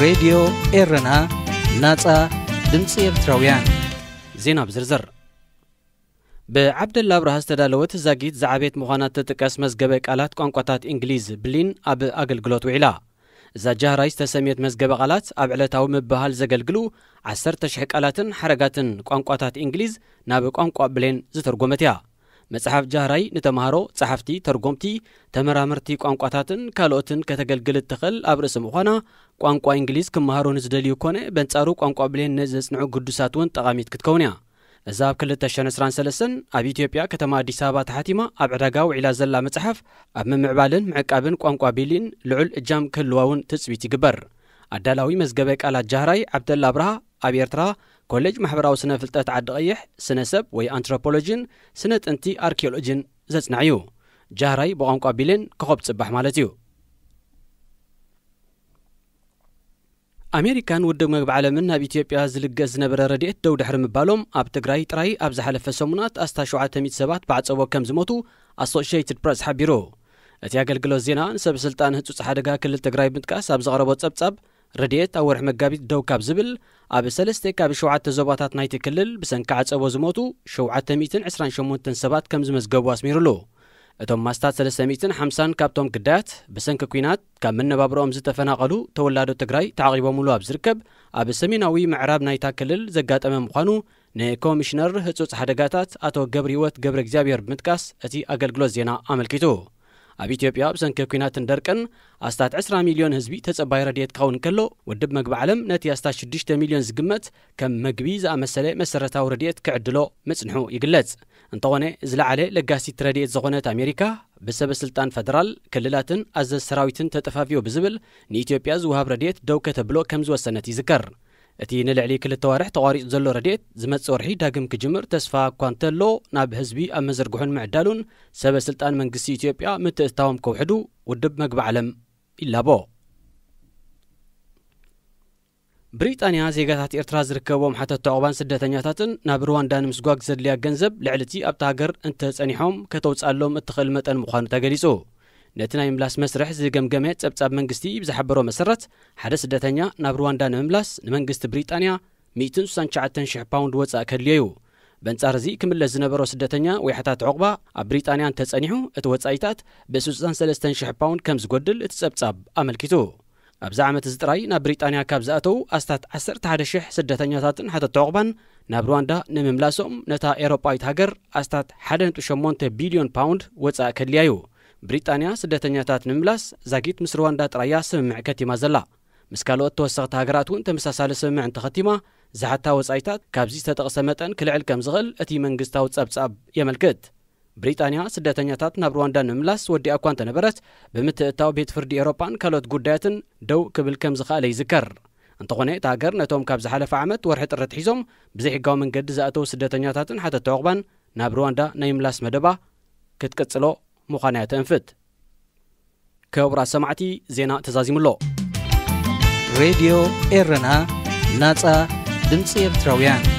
ሬድዮ ኤረና፣ ናጻ ድምጺ ኤርትራውያን። ዜና ብዝርዝር። ብዓብደላ ኣብርሃ ዝተዳለወት ዛጊት ዝዓበየት ምዃና እትጥቀስ መዝገበ ቃላት ቋንቋታት እንግሊዝ ብሊን ኣብ ኣገልግሎት ውዒላ። እዛ ጃህራይ ዝተሰምየት መዝገበ ቃላት ኣብ ዕለታዊ ምብህሃል ዘገልግሉ ዓሰርተ ሽሕ ቃላትን ሓረጋትን ቋንቋታት እንግሊዝ ናብ ቋንቋ ብሌን ዝተርጎመት እያ። መጽሓፍ ጃህራይ ንተማሃሮ፣ ጸሓፍቲ፣ ተርጎምቲ፣ ተመራመርቲ ቋንቋታትን ካልኦትን ከተገልግል እትኽእል ኣብ ርእሲ ምዃና፣ ቋንቋ እንግሊዝ ክመሃሩ ንዝደልዩ ኮነ በንጻሩ ቋንቋ ብሌን ንዘጽንዑ ግዱሳት እውን ጠቓሚት ክትከውን እያ። እዛ ኣብ ክልተ ሽሕን ዕስራን ሰለስተን ኣብ ኢትዮጵያ ከተማ ኣዲስ ኣበባ ተሓቲማ ኣብ ዕዳጋ ውዒላ ዘላ መጽሓፍ፣ ኣብ ምምዕባልን ምዕቃብን ቋንቋ ብሊን ልዑል እጃም ክህልዋ እውን ትጽቢት ይግበር። ኣዳላዊ መዝገበ ቃላት ጃህራይ ዓብደላ ኣብርሃ፣ ኣብ ኤርትራ ኮሌጅ ማሕበራዊ ስነ ፍልጠት ዓዲ ቀይሕ ስነ ሰብ ወይ ኣንትሮፖሎጂን ስነ ጥንቲ ኣርኪኦሎጂን ዘጽናዕ እዩ። ጃህራይ ብቋንቋ ብሌን ኮኸብ ጽባሕ ማለት እዩ። ኣሜሪካን ውድብ መግቢ ዓለምን ናብ ኢትዮጵያ ዝልገስ ዝነበረ ረድኤት ደው ድሕሪ ምባሎም፣ ኣብ ትግራይ ጥራይ ኣብ ዝሓለፈ ሰሙናት ኣስታት ሸውዓተ ሚእቲ ሰባት ብዓጸቦ ከም ዝሞቱ ኣሶሺየትድ ፕረስ ሓቢሩ። እቲ ኣገልግሎት ዜና ንሰብ ስልጣን ህጹጽ ሓደጋ ክልል ትግራይ ብምጥቃስ ኣብ ዘቕረቦ ጸብጻብ፣ ረድኤት ኣብ ወርሒ መጋቢት ደው ካብ ዝብል፣ ኣብ ሰለስተ ካብ ሸውዓተ ዞባታት ናይቲ ክልል ብሰንኪ ዓጸቦ ዝሞቱ ሸውዓተ ሚእትን ዕስራን ሸሞንተን ሰባት ከም ዝመዝገቡ ኣስሚሩሉ። እቶም ማስታት ሰለስተ ሚእትን ሓምሳን ካብቶም ግዳያት፣ ብሰንኪ ኲናት ካብ መነባብሮኦም ዝተፈናቐሉ ተወላዶ ትግራይ ተዓቒቦምሉ ኣብ ዝርከብ ኣብ ሰሜናዊ ምዕራብ ናይታ ክልል ዘጋጠመ ምዃኑ ንኮሚሽነር ህጹጽ ሓደጋታት ኣቶ ገብረህይወት ገብረ እግዚኣብሔር ብምጥቃስ እቲ ኣገልግሎት ዜና ኣመልኪቱ። ኣብ ኢትዮጵያ ብሰንኪ ኲናትን ደርቅን ኣስታት ዕስራ ሚልዮን ህዝቢ ተጸባይ ረድኤት ክኸውን እንከሎ፣ ውድብ መግቢ ዓለም ነቲ ኣስታት ሽዱሽተ ሚልዮን ዝግመት ከም መግቢ ዝኣመሰለ መሰረታዊ ረድኤት ክዕድሎ ምጽንሑ ይግለጽ። እንተኾነ፣ ዝለዓለ ለጋሲት ረድኤት ዝኾነት ኣሜሪካ፣ ብሰበ ስልጣን ፈደራል፣ ክልላትን ኣዘዝ ሰራዊትን ተጠፋፊኡ ብዝብል ንኢትዮጵያ ዝወሃብ ረድኤት ደው ከተብሎ ከም ዝወሰነት ይዝከር። እቲ ንልዕሊ ክልተ ዋርሕ ተቋሪጹ ዘሎ ረድኤት ዝመጽእ ወርሒ ዳግም ክጅምር ተስፋ እኳ እንተሎ፣ ናብ ህዝቢ ኣብ መዘርግሑን ምዕዳሉን ሰበ ስልጣን መንግስቲ ኢትዮጵያ ምትእትታዎም ከውሕዱ ውድብ መግቢ ዓለም ይላቦ። ብሪጣንያ ዜጋታት ኤርትራ ዝርከብዎም ሓተት ዑቕባን ስደተኛታትን ናብ ሩዋንዳ ንምስጓግ ዘድልያ ገንዘብ ልዕሊ እቲ ኣብታ ሃገር እንተጸኒሖም ከተውጽኣሎም እትኽእል መጠን ምዃኑ ተገሊጹ። ነቲ ናይ ምላስ መስርሕ ዝገምገመ ጸብጻብ መንግስቲ ብዝሓበሮ መሰረት፣ ሓደ ስደተኛ ናብ ሩዋንዳ ንምምላስ ንመንግስቲ ብሪጣንያ ሚእትን ስሳን ትሽዓተን ሽሕ ፓውንድ ወጻኢ ከድልዮ እዩ። በንጻር እዚ ክምለስ ዝነበሮ ስደተኛ ወይ ሓታት ዑቕባ ኣብ ብሪጣንያ እንተጸኒሑ፣ እቲ ወጻኢታት ብስሳን ሰለስተን ሽሕ ፓውንድ ከም ዝጎድል እቲ ጸብጻብ ኣመልኪቱ። ኣብዚ ዓመት እዚ ጥራይ ናብ ብሪጣንያ ካብ ዝኣተዉ ኣስታት ዓሰርተ ሓደ ሽሕ ስደተኛታትን ሓተት ዑቕባን ናብ ሩዋንዳ ንምምላሶም ነታ ኤውሮጳዊት ሃገር ኣስታት ሓደ ነጥቢ ሸሞንተ ቢልዮን ፓውንድ ወጻኢ ከድልያ እዩ። ብሪጣንያ ስደተኛታት ንምምላስ ዛጊት ምስ ሩዋንዳ ጥራያ ስምምዕ ከቲማ ዘላ። ምስ ካልኦት ተወሰኽቲ ሃገራት እውን ተመሳሳሊ ስምምዕ እንተኸቲማ፣ ዝሓታ ወጻኢታት ካብዚ ዝተጠቕሰ መጠን ክልዕል ከም ዝኽእል እቲ መንግስታዊ ጸብጻብ የመልክት። ብሪጣንያ ስደተኛታት ናብ ሩዋንዳ ንምምላስ ወዲኣ እኳ እንተነበረት፣ ብምትእትታው ቤት ፍርዲ ኤውሮጳን ካልኦት ጉዳያትን ደው ክብል ከም ዝኸኣለ ይዝከር። እንተኾነ፣ እታ ሃገር ነቶም ካብ ዝሓለፈ ዓመት ወርሒ ጥሪ ኣትሒዞም ብዘይሕጋዊ መንገዲ ዝኣተዉ ስደተኛታትን ሓተት ዑቕባን ናብ ሩዋንዳ ናይ ምላስ መደባ ክትቅጽሎ ምዃና እያ ተእንፍት። ክቡራት ሰማዕቲ፣ ዜና ተዛዚሙ ኣሎ። ሬድዮ ኤረና፣ ናጻ ድምጺ ኤርትራውያን።